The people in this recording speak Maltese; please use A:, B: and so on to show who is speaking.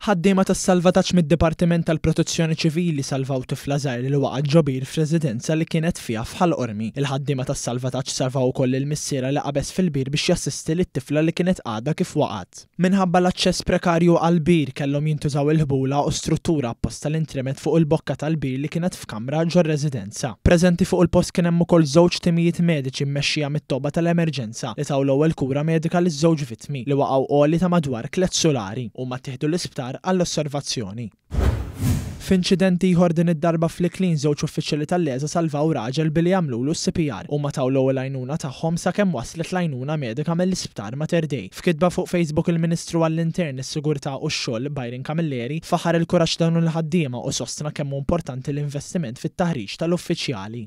A: Ħaddiema tas-salvataġġ mid-Dipartiment tal-Protezzjoni Ċivili salvaw tifla żgħir li waqgħet ġo bir f'residenza li kienet fiha f'Ħal Qormi. Il-ħaddiema tas-salvataġġ salvaw ukoll lil missierha li qabeż fil-bir biex jassisti lit-tifla li kienet għadha kif waqgħet. Minħabba l-aċċess prekarju għall-bir, kellhom jintużaw il-ħbula u struttura apposta li ntremet fuq il-bokka tal-bir li kienet f'kamra ġor-residenza. Preżenti fuq il-post kien hemm ukoll żewġ timijiet mediċi mmexxija mit-tobba tal-emerġenza li taw l-ewwel kura medika liż-żewġ vittmi, li waqgħu għoli ta' madwar tlett sulari. Huma ttieħdu l-isptar għall-osservazzjoni. F'inċident ieħor din id-darba fl-Iklin żewġ uffiċjali tal-LESA salvaw raġel billi għamlulu s-CPR. Huma taw l-ewwel għajnuna tagħhom sakemm waslet l-għajnuna medika mill-Isptar Mater Dei. F'kitba fuq Facebook il-Ministru għall-Intern, is-Sigurtà u x-Xogħol, Byron Camilleri, faħħar il-kuraġġ ta' dawn il-ħaddiema u sostna kemm hu importanti l-investiment fit-taħriġ tal-uffiċjali.